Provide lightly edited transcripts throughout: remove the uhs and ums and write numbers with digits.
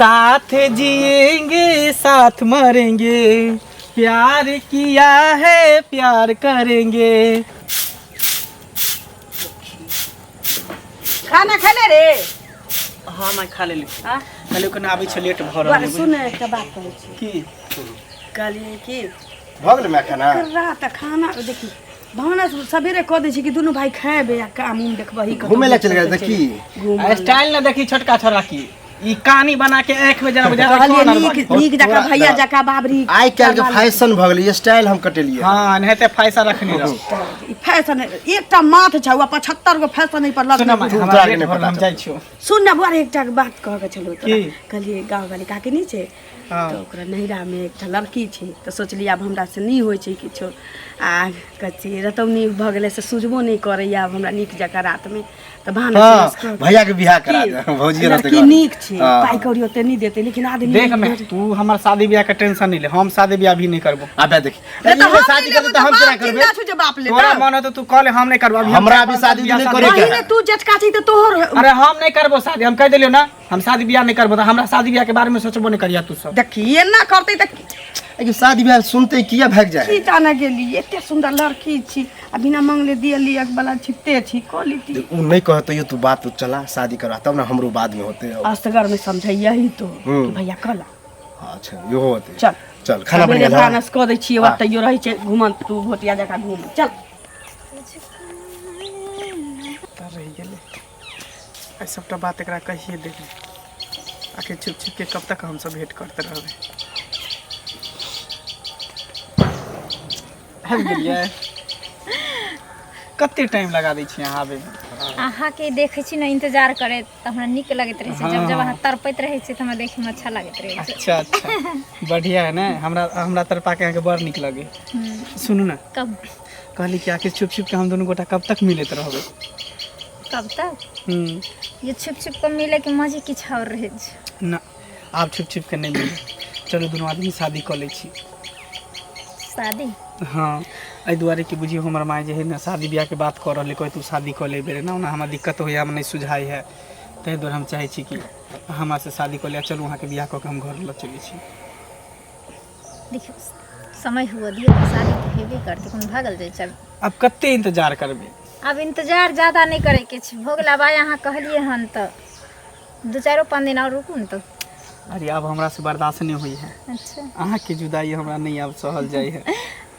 साथ जिएंगे साथ मरेंगे, प्यार किया है प्यार करेंगे। खाना खेले रे? हाँ मैं खा लेली। हाँ? कहलियै कने आबै छै, लेट भऽ रहल बड़ है। सुन, एकटा बात कहै छी। की? कहलियै कि भऽ गेलै माय खाना? रात खाना देखी, भानस सबेरे कऽ दै छी कि दुनू भाई खेबै आ काम उम देखबही कतौ। घूमे लए चलि गेल तऽ की? घूमऽ लए। स्टाइल ने देखी छोटका छोरा की, ई कानी बना के आँख में जेना बुझा कहलियै नीक नीक जकाँ भैया जकाँ बाबरी। आइ काल्हि के फैशन भऽ गेलै, स्टाइल हम कटेलियै। हाँ, एनाहिते फायसा रखने रहो। ई फैशन एकटा माथ छौ आ 75 गो फैशन एहि पर सुन लगने। माय, तू हमरा तोरा के लेट नहि भऽ रहल, पता हम छौ। जाइ छियौ। सुन ने बुआ रे, एकटा बात कहऽ के छलौ तोरा। की? कहलियै गाँव वाली काकी नहि छै? हाँ। तऽ ओकरा नैहरामे एकटा लड़की छै, तऽ सोचलियै आब हमरासँ नहि होइ छै किछो आ कथी रतौनी भऽ गेलै से सुझबो नहि करैए आब हमरा नीक जकाँ रातिमे, तऽ भानस हाँ उनस कऽ भैया के बियाह करा दे, भौजी रहते लड़की घर। नीक छै। हाँ। पाइ कौड़ी ओते नहि देतै लेकिन आदमी देख मैं, तू हमर शादी ब्याह के टेंशन नहीं ले, हम शादी ब्याह भी नहीं करबो। आबे देखी। नहि तऽ ई हम शादी नहि करतै लेबै तऽ हम तऽ केना बाप करबै? जिन्दा छौ जे बाप लेतौ। तोरा मन होतो तू कह ले, हम नहीं करबो अभी। हम हमरा चारि अभी पाँच शादी साल नहि बियाह करे के बहिने, तू जेठका छी तऽ तोहर। अरे हम नहीं करबो शादी, हम कह देलियो ना, हम शादी ब्याह नहीं करबो, तऽ हमरा शादी ब्याह के बारे में सोचबो नहीं करिया तू सब। देखी, एना करतै तऽ लेकिन शादी बियाह सुनते किया भागि जाइ? की जाने गेली, एते सुन्दर लड़की छी आ बिना मंगले दियली वाला छिपते छी, कऽ लीती। उ नहि कहतौ यो, तू बात चला, शादी करा तब ने हमरो बाद में होते। असगर में समझैया ही तो कि भैया कला। अच्छा, इहो होते। चल। चल, खाना बनि सबेरे गेल है? भानस कऽ दै छियै, ओतैयो रहै छै घुमन, तू भोतिया जकाँ घूम, चल। तऽ रहि गेलै एहि सबटा बात एकरा कहिए देबै। आखिर छुप छुप के कब तक हमसब भेंट करते रहबै? आबि गेलियै? कते टाइम लगा दै छियै अहाँ आबैमे? अहाँके देखै छी ने इंतजार करैत तऽ हमरा नीक लगैत रहै छै। जब जब अहाँ तड़पैत रहै छी तऽ हमरा देखैमे अच्छा लगैत रहै छै। अच्छा अच्छा, बढ़िया है ने। हमरा हमरा तड़पा के अहाँके बड़ नीक लगे। सुनू ने। कब? कहली कि आखिर छुप छुप के हम दुनू गोटा कब तक मिलैत रहबै? कब तक? हम्म। ये छुप छुप के मिले के मजे किछु और रहै छै। ना, आब छुप छुप के नहि मिले, चलू दुनू आदमी शादी कऽ लै छी। शादी? हाँ, एहि दुआरे कि बुझियौ हमर माय जे है ने शादी बियाहके बात कऽ रहलै, कहै तू शादी कऽ ले बेरे ने, ओना हमरा दिक्कत होइए, हमरा नहि सुझाइ है, ताहि दुआरे हम चाहै छी कि हमरासँ शादी कऽ ले। चलू, अहाँके बियाह कऽ के हम घर लऽ चलै छी। देखियौ, समय हुअ दियौ, शादी तऽ हेबे करतै, कोनो भागल जाइ छै? आब कते इंतजार करबै? आब इंतजार ज्यादा नहि करैके छै, भऽ गेल। आब आइ अहाँ कहलियै हन तऽ दू चारो पाँच दिन आओर रुकू ने तऽ। अरे आब हमरासँ बर्दाश्त नहि होइ है। अच्छा। अहाँके जुदाई हमरा नहि आब सहल जाइ है।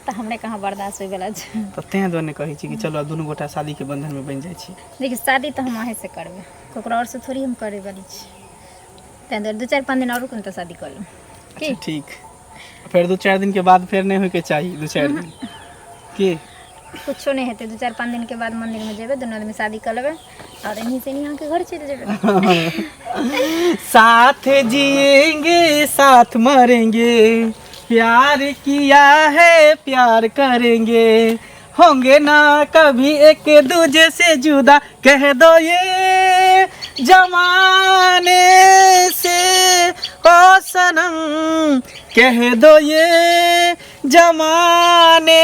तऽ हमरे कहाँ बर्दाश्त होइवला छै? तऽ तें दुआरे कहै छी कि चलू आब दुनू गोटा शादीके बंधनमे बनि जाइ छी। देखियौ, शादी तऽ हम अहीँसँ करबै, ककरो आओरसँ थोड़ी हम करै वाली छी। ताहि दुआरे दू चारि पाँच दिन आओर रुकू ने तऽ शादी कऽ लेब की? अच्छा ठीक, फेर दू चारि दिनके बाद फेर नहि होइके चाही दू चारि दिन की? कुछो नहि हेतै। दू चारि पाँच दिनके बाद मन्दिरमे जेबै, दुनू आदमी शादी कऽ लेबै आओर एन्ही से एन्ही अहाँके घर चलि जेबै। साथ जिएंगे साथ मरेंगे, प्यार किया है प्यार करेंगे, होंगे ना कभी एक दूजे से जुदा, कह दो ये जमाने से ओ सनम, कह दो ये जमाने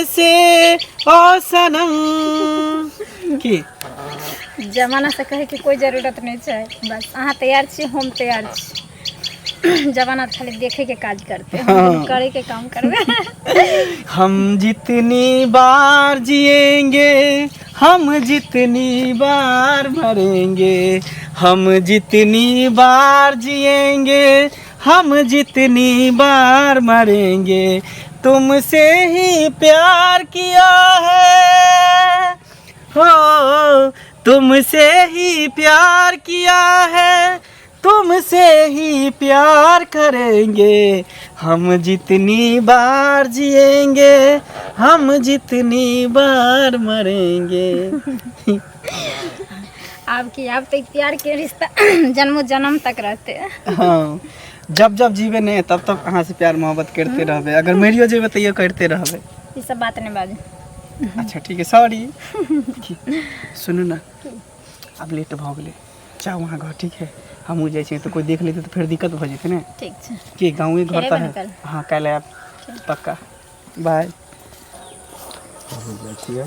से ओ सनम की। जमाना से कहैके कोइ जरूरत नहि छै, बस अहाँ तैयार छी, हम तैयार छी। जमाना तऽ खाली देखैके काज करतै, हम करैके काम करबै। हम जितनी बार जिएंगे, हम जितनी बार मरेंगे, हम जितनी बार जिएंगे, हम जितनी बार मरेंगे, तुमसे ही प्यार किया है, हो तुमसे ही प्यार किया है, तुमसे ही प्यार करेंगे, हम जितनी बार जिएंगे, हम जितनी बार मरेंगे। आब की, आब तऽ ई प्यारके रिश्ता जन्मो जन्म तक रहतै। हाँ, जब जब जीवे ने तब तब अहाँ से प्यार मोहब्बत करते रहबे, अगर मरियो जेबे तैयो करते रहबे। ई सब बात नहि बाजू। अच्छा ठीक है, सॉरी। सुनू ना, आब लेट भऽ गेलै, जाउ अहाँ घर, ठीक है? हमहूँ जाइ छियै, तऽ कोइ देख लेतै तऽ फेर दिक्कत भऽ जेतै ने। ठीक छै। कि गाँवे घर फेर तऽ एबै ने है। काल्हि? हाँ, काल्हि आयब पक्का। बाय। जाइ छियै।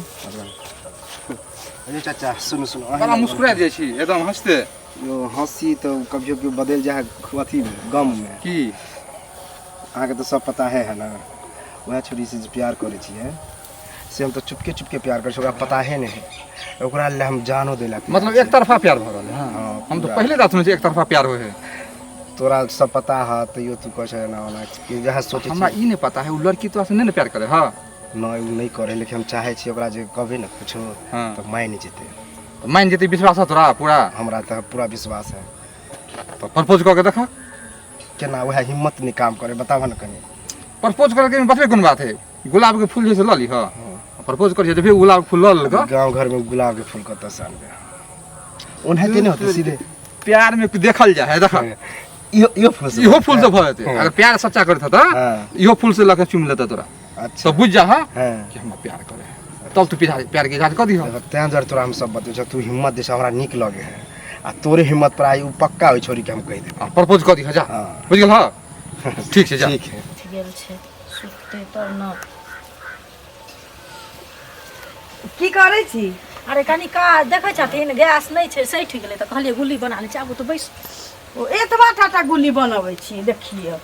अरे चाचा सुनू सुनू अहीं बड़ा नहि मुस्कुराइत जाइ छी एकदम हँसते। यो हँसी तऽ कभियो कभियो बदलि जाइ है अथी गम मे। की? अहाँके तऽ सब पता है ने, वएह छोरी से जे प्यार करै छियै से हम तऽ चुपके चुपके प्यार करै छियै, ओकरा पता है नहि है, ओकरा लए हम जानो दै लए। मतलब एक तरफा प्यार भऽ रहल है? हाँ, हम तऽ पूरा। पहिले रात सुनै छी एक तरफा प्यार होइ है। तोरा सब पता है तैयो तू कहै छै एना ओना कि जहाँ सोचै हमरा छी। ई नहि पता है, ओ लड़की तोरा से नहि ने प्यार करे? हँ नहि, ओ नहि करे, लेकिन हम चाहै छी ओकरा जे कहबै ने कुछो तऽ मानि जेतै। तऽ मानि जेतै, विश्वास है तोरा पूरा? हमरा तऽ पूरा विश्वास है। तऽ प्रपोज कऽ के देख। केना? वएह हिम्मत नहि काम करे, बताबऽ ने कनि। प्रपोज करे के बतबे कोन बात है, गुलाब के फूल जे छै लऽ लिह, प्रपोज करिहे, जब गुलाब के फूल लऽ लेलक। गाँव घर में गुलाब के फूल कतऽ से आनबै? ओनाहिते नहि होतै सीधे। प्यार में देखल जाए है, देख। इहो इहो फूल से इहो फूल से भऽ जेतै। अगर प्यार सच्चा करैत हेतऽ, इहो फूल से लऽ के चुमि लेतै तोरा। अच्छा तऽ बुझि जा हँ कि हमरा प्यार करे है, तब तू प्यार प्यार के इजहार कऽ दिह। देखो, तें दुआरे तोरा हम सब बतबै छौ, तू हिम्मत दै छौ, हमरा नीक लगे है आ तोरे हिम्मत पर आई ओ पक्का ओहि छोरी के हम कहि देबै। प्रपोज कऽ दिह, जा। बुझि गेल? हँ, ठीक छै, जा। ठीक है। गेल छै, सुखतै तब ने। की करै छी? अरे कनि काज देखै छथिन, गैस नहि छै, सठि गेलै तऽ कहलियै गुल्ली बना लै छी। आबू तऽ बैस। ओ एतबा टाटा गुल्ली बनबै छी, देखियौ।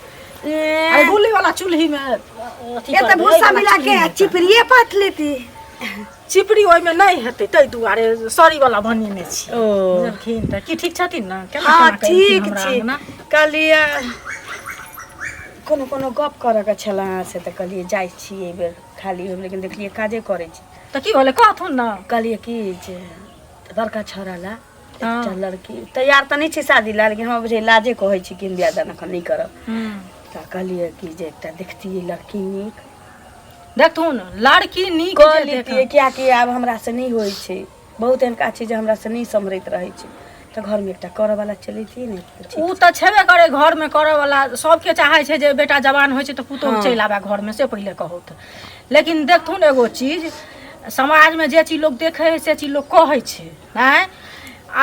अरे गुल्ली वाला चूल्हीमे अथी एते करबै, भूसा एहि वाला मिला के चूल्हीमे। चिपरिए पाथ लेती। चिपरी ओहिमे नहि हेतै, ताहि दुआरे सरी वाला बनेने छी। ओ बुझलखिन तऽ की ठीक छथिन ने? केना हँ केना कयलखिन ठीक हमरा छी। अङ्गना? कहलियै कोनो कोनो गप करऽके छलै अहाँसँ, तऽ कहलियै जाइ छी एहि बेर खाली होब, लेकिन देखलियै काजे करै छी। तऽ की भेलै, कहथुन ने। कहलियै कि जे बड़का छौड़ा ला एकटा लड़की तैयार तऽ नहि छै शादी ला, लेकिन हमरा बुझै लाजे कहै छी कि हम बियाह दान एखन नहि करब। तऽ कहलियै कि जे एकटा देखतियै लड़की नीक। देखथुन लड़की नीक कऽ जे लेतियै, कियाकि आब हमरासँ नहि होइ छै, बहुत एहन काज छै जे हमरासँ नहि सम्हरैत रहै छै, तऽ घरमे एकटा करऽवला चलैतियै ने तऽ ठीक। ओ तऽ छेबे करे, घरमे करऽवला सबके चाहै छै जे बेटा जवान होइ छै तऽ पुतोहु चलि आबै घरमे, से पहिले कहौत। लेकिन देखथुन एगो चीज, समाजमे जे चीज लोक देखै है से चीज लोक कहै छै। आँय,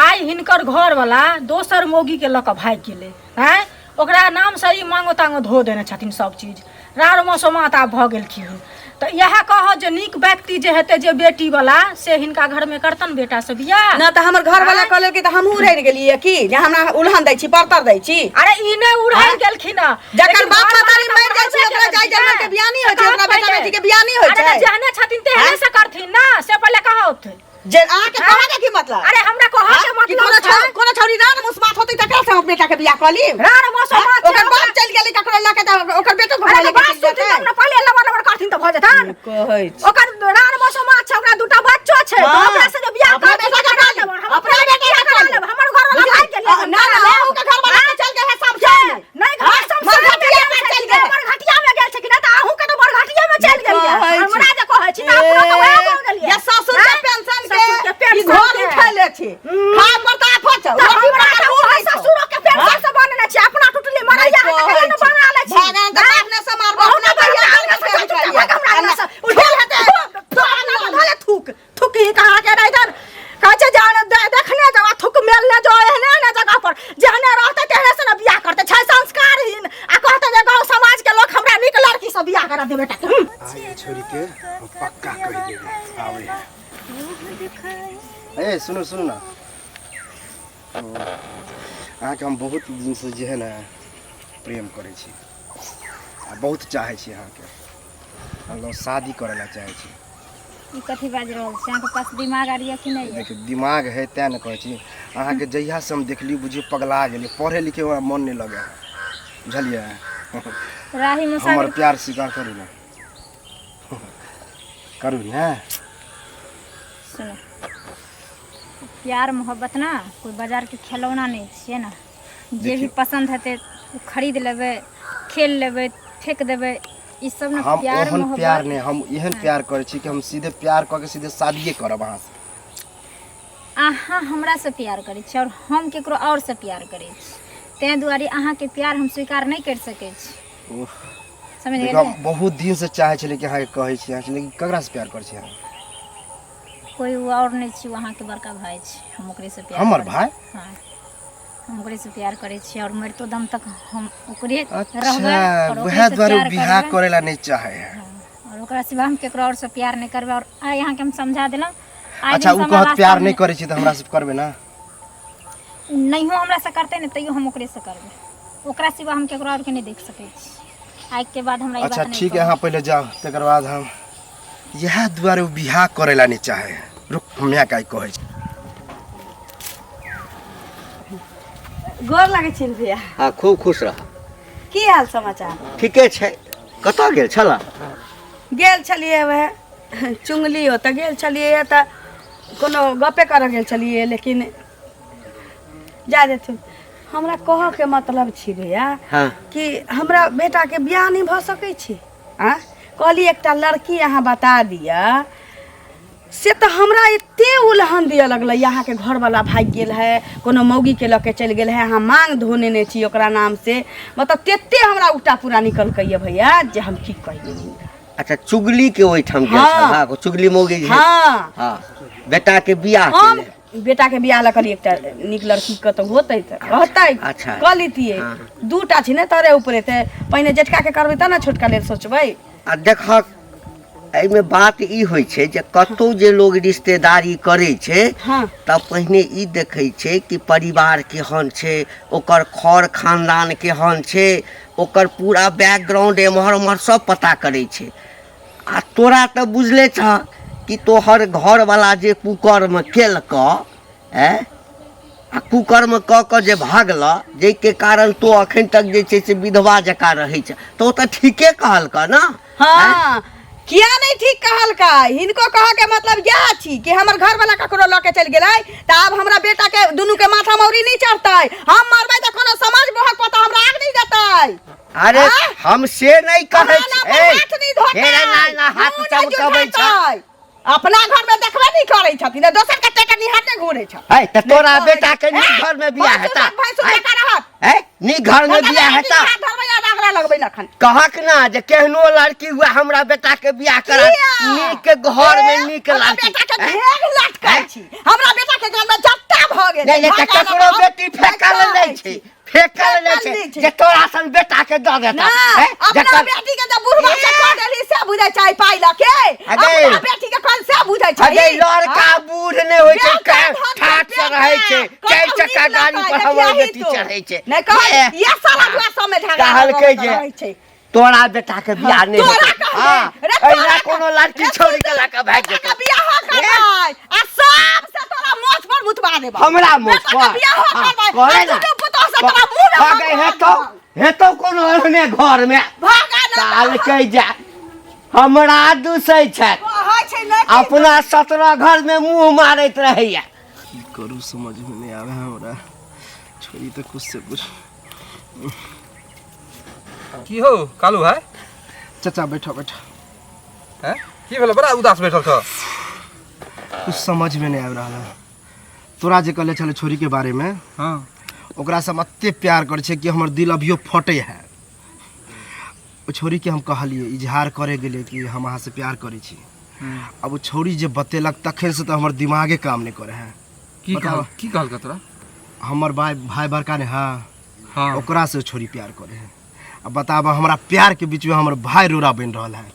आइ हिनकर घरवला दोसर मौगीके लऽ कऽ भागि गेलै। आँय, ओकरा नामसँ ई मांगो तांगो धो देने छथिन सब चीज, राड़ मसोमात आब भऽ गेलखिन। तऽ इएह कहब जे नीक व्यक्ति जे हेतै, जे बेटीवला, से हिनका घरमे करतन बेटासँ बियाह। ना तऽ हमर घरवाला कहलकै तऽ हमहूँ उड़ि गेलियै की जे हमरा उल्हन दै छी, परतर दै छी। अरे ई नहि उड़ाइ गेलखिन हँ, जकर लेकिन बाप घरवाला महतारी तऽ मरि जाइ छै उड़ाबे ओकरा जाय केलखिन जनमल के ने। बियाह नहि होइ छै, तऽ ओकरा बेटा पहिले। बेटी के बियाह नहि होइ अरे छै। तऽ जेहने छथिन तेहने से करथिन ना, से पहिले कहौथ। जे अहाँके कहऽ के की मतलब? अरे हमरा कहऽ के कि मतलब कोनो छै कोनो छौरी रान मुसमात होतै तकरा से हम बेटा के बियाह कऽ ली? राड़ मसोमात छै ओकर बाप चलि गेलै ककरो लऽ के तऽ ओकर बेटो अरे घुमा तऽ बात सुनथिन तब ने, पहिले लबर लबर करथिन तऽ भऽ जेतन। कहै छी ओकर राड़ मसोमात छै, ओकरा दूटा बच्चो छै, तऽ ओकरा से जे बियाह अपना करथिन बेटा के तऽ करा करा लेब। हम अपना अपना बेटा बेटा के करा करा लेब, हमर घरवाला भागि गेलै। ना ना, अहूँ के घरवाला के चलि गेल है शमशान में। नहि, घर शमशान में मरघटिया गेल में छै चलि कि नहि, गेल। मरघटिया में गेल छै कि नहि, तऽ अहूँ के तऽ मरघटिया में चलि गेलियै। कहै छी। हमरा जे कहै छी तऽ अपनो तऽ वएह भऽ गेलियै। ये ससुर के आँय? पेंशन के ससुर के ई पेंशन घर के। उठैले छी, खाय पर तऽ आफत छौ, तऽ रोटी हमरा पर तऽ तऽ उहे उड़ै छौ। ससुरो के पेंशन से बनेने छी, अपना टुटली मरैया है तऽ कहियो ने बना लै छी। भगवान तऽ बाप ने से मारबो, अहूँ अपना तऽ भैया हमरा के से से चुपचाप उठैलियै। भाग हमरा अंगना से। उठेल हेतै, तोरा अंगना से धऽ ले थूक। थूक ही कहाँ के रहै इधर। कहै छै जान देखने जाओ आ थूक मेलने जाओ एहने एहने जगह पर, जेहने रहतै तेहने से ने बियाह करतै। छै संस्कारहीन आ कहतै जे गाँव समाज के लोक हमरा नीक लड़की से बियाह करा दे बेटा के। आइ छोरी के हम पक्का कहि देबै। आबै है। ए सुनू सुनू ने, ओ, अहाँके हम बहुत दिनसँ जे है ने प्रेम करै छी आ बहुत चाहै छी अहाँके, हम शादी करै लए चाहै छी। ई कथी बाजि रहल छी? अहाँके पास दिमाग आर यऽ कि नहि यऽ? देखियौ, दिमाग है तेँ ने कहै छी अहाँके। जहियासँ हम देखलियै बुझियौ पगला गेलियै, पढ़ै लिखै हमरा मन नहि लगै है, बुझलियै? राही हमर मुसाफिर प्यार स्वीकार करू ने, करू ने। सुनो, प्यार मोहब्बत ना कोई बाजार के खिलौना नहीं छियै ने, जे भी देखियौ। पसंद हेतै ओ खरीद लेबै, खेल लेबै, फेंक देबै, ई सब ने हम प्यार ओहन प्यार मोहब्बत। नहि, हम एहन प्यार करै छी कि हम सीधे प्यार कऽ के सीधे शादिए करब अहाँसँ। अहाँ हमरासँ प्यार करै छी और हम केकरो और से प्यार करै छी, ताहि दुआरे अहाँके प्यार हम स्वीकार नहि करि सकै छी। ओह, समझ देखियौ, गेलियै? हम बहुत दिनसँ चाहै छलियै कि अहाँके कहै छी अहाँके, लेकिन ककरासँ प्यार करै छी अहाँ? कोई ओ और नहि छी, ओ अहाँके बड़का भाय छी, हम ओकरेसँ प्यार हमर करै भाय? छी। हँ, हम ओकरेसँ प्यार करै छी और मरितो दम तक हम ओकरे अच्छा रहबै और वएह ओकरेसँ दुआरे प्यार बियाह करबै। करै लए नहि चाहै है। और ओकरा सिवा हम केकरो और से प्यार नहि करबै। और आइ अहाँके हम समझा देलहुँ, आइ अच्छा दिन ओ से हमरा कहत प्यार रास्तामे नहि करै छी तऽ हमरा से करबै ना? नहियो हमरा से करतै ने तैयो हम ओकरे से करबै। ओकरा सिवा हम केकरो और के नहीं देख सकै छी। आइ के बाद हमरा ई अच्छा बात नहीं ठीक है, अहाँ पहिले जाओ, तकर बाद हम इएह दुआरे ओ बियाह करै ला नहि चाहे। रुक, हम माय के कहै छी। गोर लागै छी भैया। हाँ, खूब खुश रह। की हाल समाचार? ठीके छै। कतऽ गेल छल? गेल छलियै वएह चुंगली ओतऽ गेल छलियै तऽ कोनो गपे करऽ गेल छलियै, लेकिन जा देथुन। हमरा कहऽके मतलब छी भैया हाँ कि हमरा बेटाके बियाह नहि भऽ सकै छै। आँ कहली एकटा लड़की अहाँ बता दिअ से तऽ हमरा एते उलहन दिअ लगलै, अहाँके घरवला भागि गेल है, कोनो मौगीके लऽ के चलि गेल है, अहाँ माँग धो नेने छी ओकरा नाम से, मतलब तेते हमरा उल्टा पूरा निकलकै भैया जे हम की कहियै हिनका। अच्छा चुगली के ओहिठाम गेल हाँ। छल? हाँ, चुगली मौगी जे- हाँ हाँ, बेटा के बियाह के हम लेल। बेटा के बियाह लए कहलियै एकटा नीक लड़की कतौ होतै तऽ रहतै, अच्छा। कऽ लितियै। हाँ। दूटा छै ने तोरे ऊपरे, तऽ पहिने जेठका के करबै तब ने छोटका लेल सोचबै। आ देखक एहिमे बात ई होइ छै जे कतौ जे लोग रिश्तेदारी करै छै हाँ तऽ पहिने ई देखै छै कि परिवार केहन छै, ओकर खर खानदान केहन छै, ओकर पूरा बैकग्राउंड एम्हर ओम्हर सब पता करै छै। आ तोरा तऽ बुझले छह कि तोहर घरवला जे कुकर्म केलकऽ, आँय, आ कुकर्म कऽ कऽ जे भागलऽ, जाहिके कारण तोँ अखन तक जे छै से विधवा जकाँ रहै छह, तऽ ओ तऽ ठीके कहलकऽ ने? हाँ, किया नहीं ठीक कहलकै? हिनको कह के मतलब इएह छी कि हमर घर वाला ककरो लऽ के चलि गेलै तऽ आब हमरा बेटा के दुनू के माथा मौरी नहीं चढ़तै। हम मरबै तऽ कोनो समाज बहक पता हमरा आग नहीं देतै। अरे आँ? हम से नहीं कहै हमरा नाम पर छी। हाथ नहीं धोतै, हे रे, ना, ना, हाथ मुँह नहीं चमकबै छ। जुठेतै। अपना घर में देखबे नहीं करै छथिन, दोसर के टेका निहारने घूरै छ। है तऽ तोरा नहीं बेटा के कहै। नीक घर में बियाह हेता। भैंसुर है? जकाँ रहत। है? नीक घर में बियाह हेता। हाथ धरबै आ रगड़ा लगबै लखन। कहक ना जे केहनो लड़की हुआ हमरा बेटा के बियाह करा, किया? नीक घर में नीक हमरा लड़की। बेटा के हैं? घेर लटकै हैं? छी, हमरा बेटा के घर में जत्ता भऽ गेल। नहीं नहीं तऽ भगवान ककरो हम बेटी फेकल नहि नहि छै, फेकल नहि फेकल छै नहि छै। जे तोरा सन बेटा के दऽ देता। ना, हैं? अपना जकर बेटी के जब बुढ़वा से कह देली से बुझै छै पाइ लऽ के, अगे। अपना बेटी के कल से बुझै छै। अगे लड़का हाँ? बूढ़ नहि होइ छै, बेटा धन ठाठ से बेटा, रहै छै, कतौ चारि चक्का नीक गाड़ी लगतै, पर हमर देखियही बेटी तू। चढ़ै छै। नहि कहै, ए, ये साला दुआ सब में झगड़ा कहलकै लगल जे रहै छै। तोरा बेटा के बियाह नहि तोरा हेतै। कहले, हाँ, रे एहिना तोरा कोनो लड़की रे छोड़ि के लऽ कऽ भागि बेटा जेतौ। के बियाह करबै आ सब से तोरा मोछ पर मुतवा देबौ। हमरा मोछ बेटा के पर? बियाह हाँ, करबै करे आ ना। दुनू पुतोह से तोरा मुँह में भागै भगवान हेतौ, हेतौ कोनो ओहने घर में। भागा ना। कहलकै जे हमरा दूसै छथि, कहै छै नहि कि अपना 17 घर में मुंह मारैत रहैया। की करू समझ में नहीं आवे हमरा, छोरी तऽ कुछ से कुछ। की हो कालू भाई? चाचा बैठो बैठो। हैं? की भेलो, बड़ा उदास बैठल छ? कुछ समझ में नहीं आबि रहल है। तोरा जे कहले छले छोरी के बारे में, हाँ, ओकरा से हम एते प्यार करै छियै कि हमर दिल अभियो फटे है। ओ छोरी के हम कहलियै, इजहार करे गेलियै कि हम अहाँ से प्यार करै छी। अब ओ छोरी जे बतेलक तखन से तऽ हमर दिमागे काम नहीं करे है। की बताओ। कहल, की कहलक तोरा? हमर भाई भाई बड़का ने, हाँ हाँ, ओकरा से छोरी प्यार करे है। अब बताब, हमरा प्यार के बीच में हमर भाई रोड़ा बनि रहल है।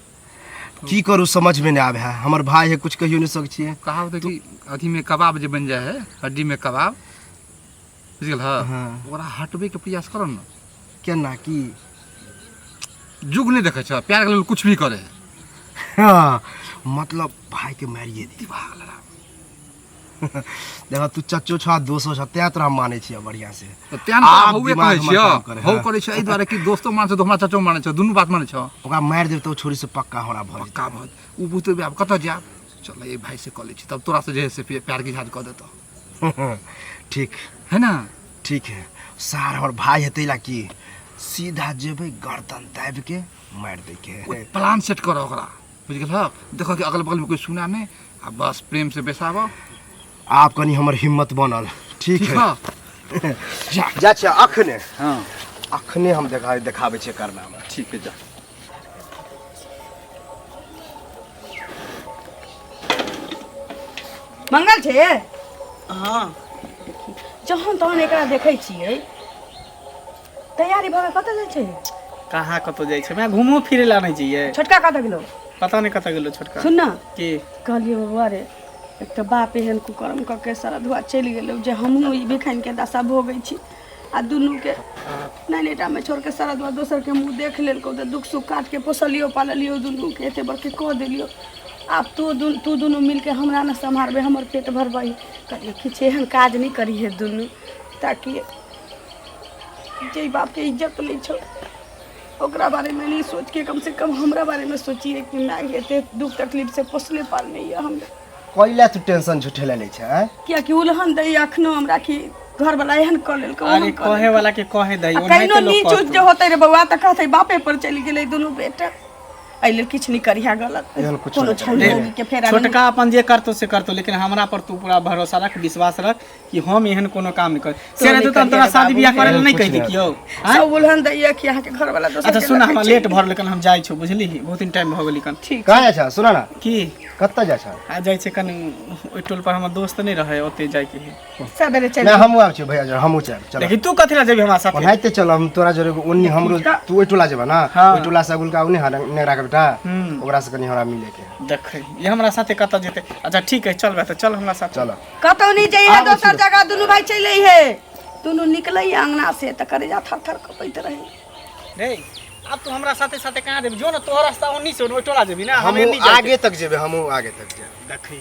की करू समझ में नहीं आवे है। हमर भाई है, कुछ कहियो नहीं सकै छियै। कहावत है कि अथी में कबाब जे बन जाए है, हड्डी में कबाब, बुझ गेल? हाँ। ओकरा हटबै के प्रयास कर न। केना की? जुग नहीं देखै छ, प्यार के लेल कुछ भी करे है। हाँ, मतलब भाई के मारिए दी। दिमाग लड़ा। देखा तू चचो छा दोसो छा, तें तोरा हम मानै छियै बढ़िया से। तऽ तें ने आब हौवे दिमाग कहै हमर छियौ, काम करे, हौ हाँ। करै छियौ एहि दुआरे कि दोस्तो मानै छौ, हमरा चचो मानै छौ, दुनू बात मानै छौ। ओकरा मारि देब तऽ ओ छोरी से पक्का हमरा भऽ जेतै। पक्का भऽ ओ बुझतै आब कतऽ जायब, चल एहि भाई से कऽ लै छी, तब तोरा से जे है से प्यार के इजहार कऽ देतौ। ठीक है ना? ठीक है सार, हमर भाई हेतै ला की सीधा जेबै गर्दन दाबि के मारि दै के कोइ प्लान सेट कर ओकरा, बुझि गेलहक? देखऽ कि अगल बगल में कोई सुना नहि, आ बस प्रेम से बैसाबऽ। आब कनी हमर हिम्मत बनल। ठीक ठीक है, है, जा। जा छियै अखने। हाँ, अखने हम देखाबै छियै करनामा। ठीक है, जा। मंगल छै? हाँ, देखी जहन तहन एकरा देखै छियै तैयारी भऽ के कतऽ जाइ छै? कहाँ कतौ जाइ छै, मैं घूमो फिरे ला नहीं जइयै। छोटका कतऽ गेलो? पता नहीं कतऽ गेलो छोटका। सुन ना। की? कहलियै बौआ रे, एक तऽ बाप एहन कुकर्म कऽ के सरधुआ चलि गेलै जे हमहूँ ई भिखाइनके दशा भोगै छी आ दुनूके नानीटामे छोड़ि कऽ सरधुआ दोसरके मुँह देख लेलकौ तऽ दुःख सुख काटिके पोसलियौ पाललियौ दुनूके एते बड़के कऽ देलियौ। आब तू दुनू मिलके हमरा ने सम्हारबै, हमर पेट भरबै। कहलियै किछु एहन काज नहि करिहे दुनू, ताकि जाहि बापके इज्जत नहि छौ ओकरा बारेमे नहि सोचके कम से कम हमरा बारेमे सोचिए कि माय एते दुख तकलीफ से पोसले पालने यऽ हमरा। कैला तू टेंशन झूठे ले लै छै आँय? कियाकि उलहन दैया अखनो हमरा कि घरवला एहन कऽ लेलकै अरे ओहन कऽ कहे लेलकै। वाला के कहे दही आ ओनाहिते कहिनो लोक नीच उच कहतौ। जे होतै रे बौआ तऽ कहतै बापे पर चलि गेलै दुनू बेटा, एहि लेल किछु नहि करिहा गलत। एहन कुछो कोनो नहि छौड़ी देख, मौगी के फेरा नहि। छोटका अपन जे करतो से करतो, लेकिन हमरा पर तू पूरा भरोसा रख, विश्वास रख कि हम एहन कोनो काम नहि कर से नहीं रहतौ तऽ हम करिहे तोरा रे शादी बाबू। बियाह करे लए एहन नहि कुछ कहि नहि दितियौ आँय? सब उलहन दैया कि अहाँके घरवला दोसर अच्छा के सुन लऽ के हमरा चलि लेट भऽ गेल, हम जाइ छौ बुझली, बहुत दिन टाइम भऽ गेल कन। ठीक। कहाँ जाइ छह सुना ना? की कतऽ जाइ छह? आ जाइ छै कनि ओहि टोल पर हमर दोस्त नहि रहै, ओते जाइके है। सबेरे चलि नहि हमहूँ आबै छियौ भैया जरे, हमहूँ चल चल। देखी तू कथी लए जेबही हमरा साथे? ओनाहिते चल, हम तोरा जरे ओन्नी हमरो तू ओहि टोला जेबह ना? हाँ। ओहि टोला से अगुलका ओन्नी हँ नेगरा के बेटा, हम्म। ओकरा से कनि हमरा मिले के है। देखै ये हमरा साथे कतऽ जेतै? अच्छा ठीक है, चल बे तऽ चल हमरा साथे। चल कतौ नहि जइहे, आबै दोसर छियौ। जगह दुनू भाई चलि अइहे। दुनू निकलै अंगना से तऽ करेजा थर थर कपैत रहै। रे आब तू हमरा साथे साथे कहाँ जेबी? जो ना तोहर रास्ता ओन्नी से ओहि टोला जेबी ना, हम हमहूँ एन्नी जाके। आगे तक जेबै, हमहूँ आगे तक जेबै। देखै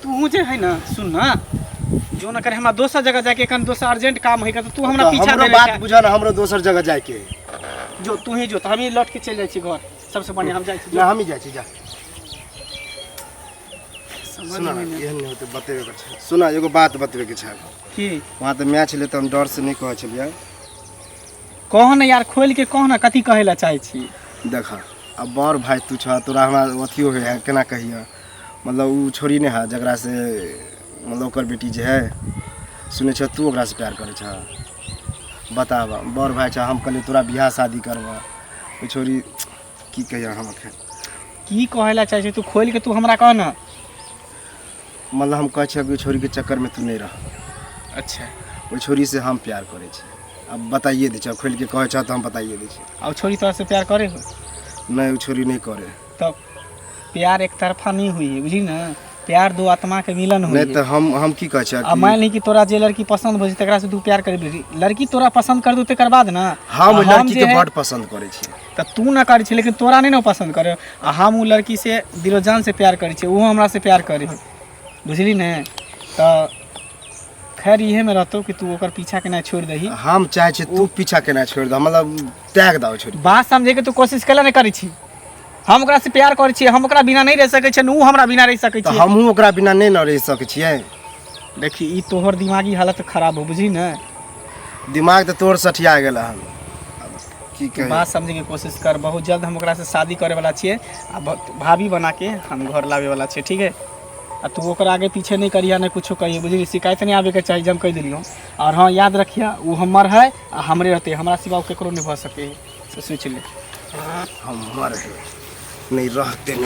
तू जे है ना सुन ना, जो ना करे हमरा दोसर जगह जाके कन दोसर अर्जेंट काम है तऽ तू हमरा तऽ पीछा हमरो देले बात छै। बुझ ना, हमरो दोसर जगह जाइके है। जो तू ही जो, तऽ हम लौट के चलि जाइ छी घर, सबसे बढ़िया हम जाइ छी। ना हम ही जाइ छी, जा। समझ सुना में नहि। एहन नहि होतै, बतेबे के छै। सुना एगो बात बतबे के छै। की? वहाँ तऽ मैच छलै तऽ हम डर से नहि कहै छलियै। कह ने यार, खोलि के कह ने, कथी कहै लए चाहै छी? देख अब बड़ भाई तू छह, तोरा हमरा अथियो होइ है, केना कहियऽ, मतलब ओ छोड़ी नहि है जकरा से मतलब ओकर बेटी जे है, सुनै छह तू ओकरा से प्यार करै छह। बताब बड़ भाई छह, हम कहलियै तोरा बियाह शादी करबऽ, ओ छोड़ी की कहियऽ हम एखन। की कहै लए चाहै छी तू? खोलि के तू हमरा कह ने। मतलब हम कहै छियै कि ओहि छोड़ीके चक्करमे तू नहि रह। अच्छा। ओहि छोड़ीसँ हम प्यार करै छी, अब बताइए दै छियै, खोलि के कहै छह तऽ हम बताइए दै छियै। आ ओ छोरी तोरा से प्यार करे हो? नहि ओ छोड़ी नहि करे। तब प्यार एक तरफा नहीं हुई है, बुझली ना? प्यार दो आत्मा के मिलन हुई नहि है। तऽ हम की कहै छियै आ कि मान ली कि तोरा जे लड़की पसंद हो तकरा से तू प्यार करबी, लड़की तोरा पसंद कर दू तकर बाद ना। हम ओहि आ हम लड़कीके जे है बड्ड पसन्द करै छी। तऽ तू ना करै छी, लेकिन तोरा नहि ने पसंद करे। आ हम ओ लड़की से दिलो जान से प्यार करै छियै, ओहो हमरा से प्यार करे है, बुझली ने? तऽ खैर इहे में रहतौ कि तू ओकर पीछा केना छोड़ि दही। हम चाहै छी तू पीछा केना छोड़ि दह, मतलब त्याग दह छोड़ि। बात समझे के तू कोशिश केला नहि करै छी? हम ओकरा से प्यार करै छियै, हम ओकरा बिना नहि रहि सकै छियै, ओ हमरा बिना रहि सकै तऽ छियै। हमहूँ ओकरा बिना नहि ने रहि सकै छियै। देखी ई तोहर दिमागी हालत खराब हो, बुझली ने? दिमाग तऽ तोर सठिया गेल हन, आब की तू कही। बात समझे के कोशिश कर, बहुत जल्द हम ओकरा से शादी करे वाला छियै आ भाभी बना के हम घर लावे वाला छियै, ठीक है? आ तू ओकर आगे पीछे नहीं करिहा, नहीं कुछो कहिए, बुझली? शिकायत नहीं आबे के चाही, जे हम कहि देलियौ। और हाँ याद रखिया, ओ हमर है आ हमरे रहते, हमरा सिवा केकरो नहीं भऽ सके है, से सोचि ले। हमर है नहीं रहते नहीं।